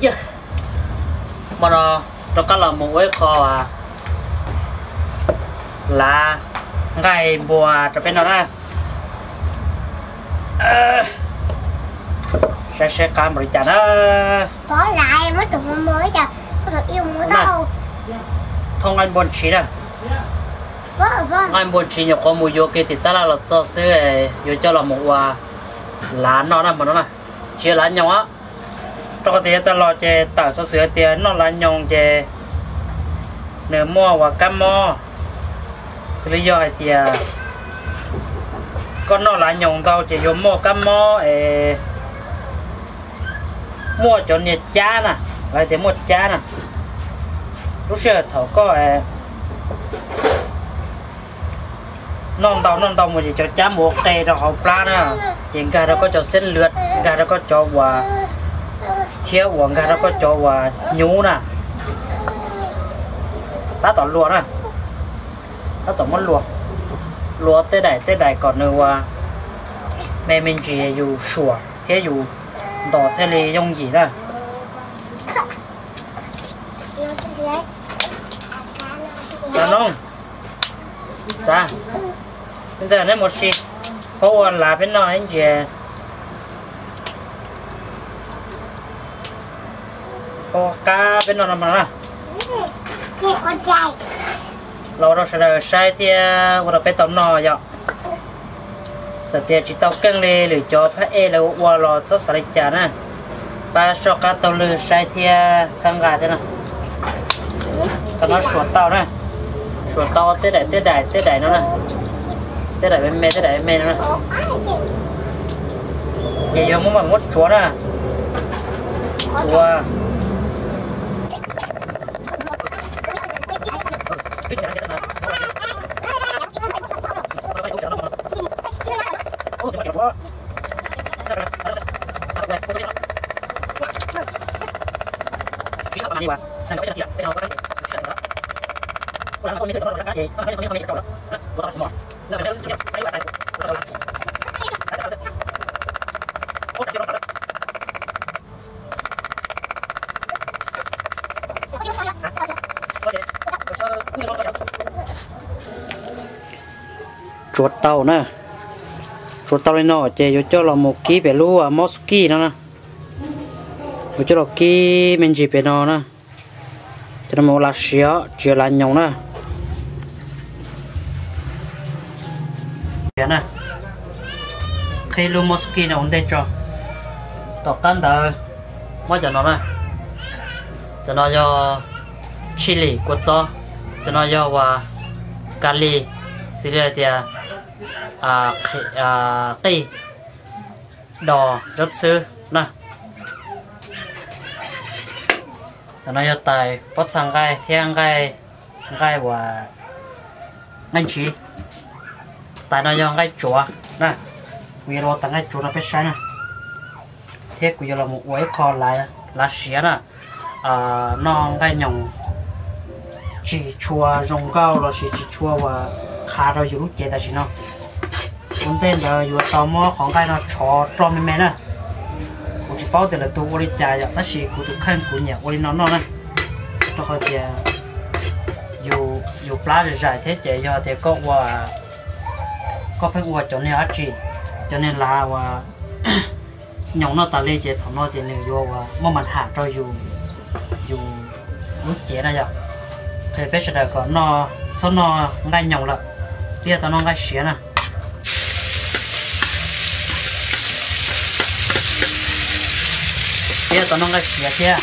Yog, hmo no rov qab los mus ua ib qho lav nqaij npua rau peb noj na. Saib seb qab npaum li cas na. Thauj nqaij npua ntshiv na. Nqaij npua ntshiv nyuam qhuav mus yuav kiag tim tab laj los txog xwb, yuav coj los mus ua lav noj na hmo no na. Tsis yog lav nyoos, rau qhov tias yav tas los ces tawm xov xwm hais tias noj lav nyoos ces nws muaj ua kab mob. Xws li yog hais tias koj noj lav nyoos ntau ces yuav muaj kab mob es muaj cov niag cab na, lawv hais tias muaj cab na. Lub sij hawm thaum koj noj ntau noj ntau mus ces cov cab mus ua qe rau hauv plab na, ces nkag rau koj cov xeeb lwm, nkag rau koj cov uas, thiab uas nkag rau koj cov uas nyuv na. Tab tom luag na, tab tom muab luag, luag tej daim tej daim kom nws ua me me ntsis yus suam thiab yus ntos thiaj li yooj yim na. Txav no, txav, ntxawm neb mus si, pab ua lav peb noj ib ntsis. Pab ua qab peb noj no mas na. Los ua rau sawv daws saib thiab ua rau peb tau noj yom. Txawm tias tsis tau keej li lwm cov phab ej lawv ua ua los txhob xav li cas na. Pab soj qab taug lw saib thiab txhawb nqa thiab no. Tau no suav tau na, suav tau tej daim tej daim tej daim no na, tej daim me me tej daim me me no na. Ces yuav muab mam muab tsuav na. Ua Tsuav tau na, tsuav tau li no ces yuav coj los mus kib pem lub mos kij no na. Yuav coj los kib me ntsis pem no na. Cov no mus ua lav siav tsis yog lav nyoos na. Qhib lub mos kij no ua ntej tso. Tom qab ntawd muab cov no na, cov no yog chili kua txob, cov no yog uas ka li, xws li hais tias qij, dos, zaub txhwb na. Cov no yog tais pob txha nqaij thiab nqaij, nqaij uas nqaij ntshiv. Tais no yog nqaij tsuav na, kuv yuav los tais nqaij tsuav rau peb saib na. Thiab kuv yuav los mus ua ib qho lav siav na, noj nqaij nyoos tsis tshua zoo nkauj lossis tsis tshua uas qha rau yus lub cev tam sim no. Ua ntej ntawd yuav tau muab qhov nqaij no tshov roj me me na. Kuv tsis paub tias lwm tus ua li cas yom, tab sis kuv tus kheej kuv nyiam ua li no noj na. Rau qhov tias yus plab zais zais thiab ces yog tias koj ua, koj pheej ua cov niag dab tsi, cov niag lav uas nyoos noj tas li ces thaum no ces nws yuav uas muaj mas ham rau yus, yus lub cev na yom. Qhia peb sawv daws kom txhob noj nqaij nyoos lawm, thiaj tau noj nqaij siav na. Thiab tau noj nqaij siav thiab.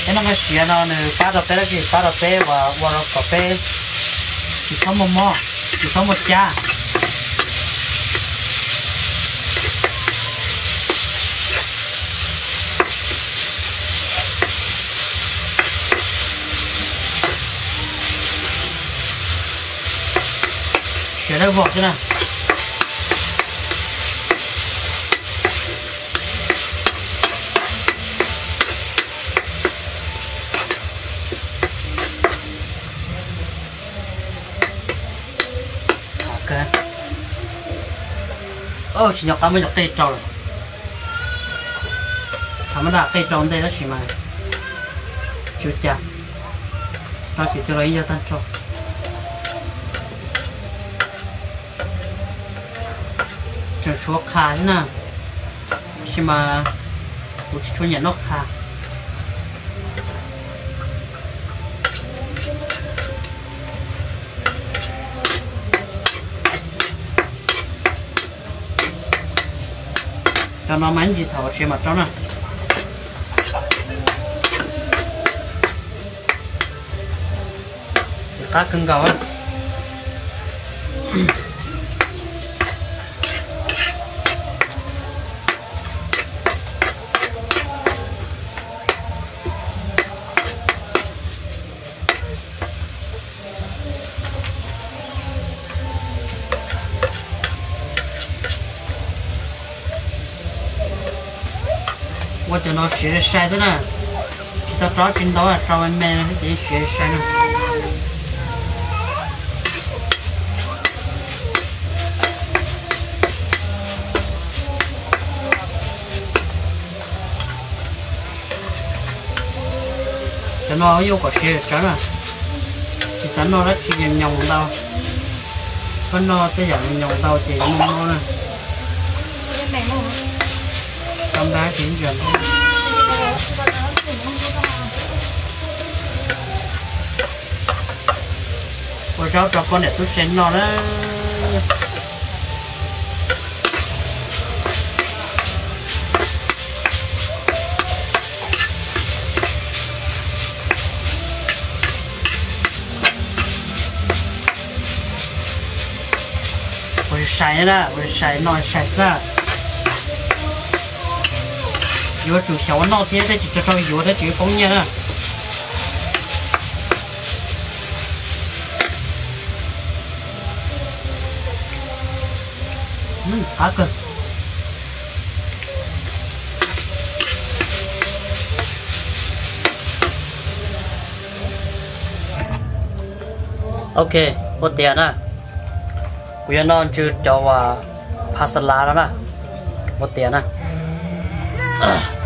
Peb noj nqaij siav no nws pab rau peb dab tsi? Pab rau peb uas ua rau kom peb tsis txhob muaj mob, tsis txhob muaj cab. Siav dawb vog xwb na. Tsis nco qab muab cov qij rau lawm. Muab dam qej rau ntej tab sis mas tsis ua cas, rau tsis twg los yeej yog tag nrho. Tseem tshuav qha thiab na, tab sis mas kuv tsis tshua nyiam noj qha. Cov no mas ib ntsis thaum siav mam rau na. Txiv qab kawg nkaus. Ua cov no siav sai sai xwb na, tsis tau rau tsis ntau, rau me me ces siav sai na. Cov no yuav kom siav tsawv na, tsis xav noj dab tsi nyoos nyoos ntau, koj noj tej yam nyoos nyoos ntau ces yuav mob mob na. Tau npab tsis ntsia. Ua zaub rau poj niam tub se noj na. Ua sai na, ua sai no sai xwb na. Yuav tsum xyaum ua noj thiab, tej tsis tau rau yuav thiab tsis poob nyiaj na. Qab kawg. Ok, ua tiav na. Kuv yuav noj ntsw cov uas pha xa lav no na. Ua tiav na.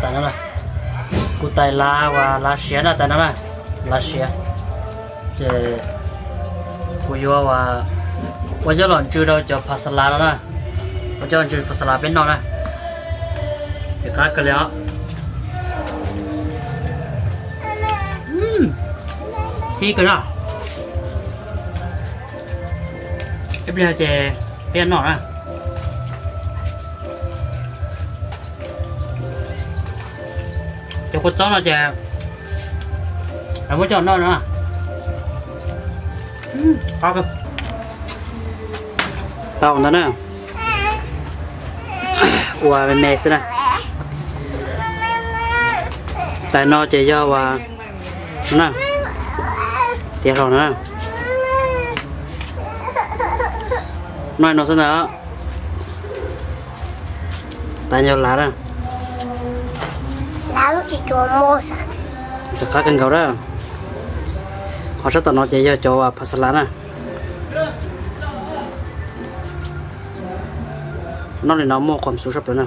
Tais no na, kuv tais lav uas lav siav na, tais no na, lav siav. Ces kuv yuav ua, ua coj los ntsw rau cov pha xa lav no na. Ua coj ntsw pha xa lav peb noj na. Txiv qab kawg li os. Thib kawg na. Ib pliag ces peb noj na. Cov kua txob no ces lawv muab coj noj no. Tau ntawd na. Ua me me xwb na. Tais no ces yog uas na, tiav hlo na. Noj no xwb ntag. Tais yog lav na. Ntxim qab kawg nkaus na. Ho sab tom no ces yog cov uas pha xa lav na. Noj li no muaj qos xu sab plaws na.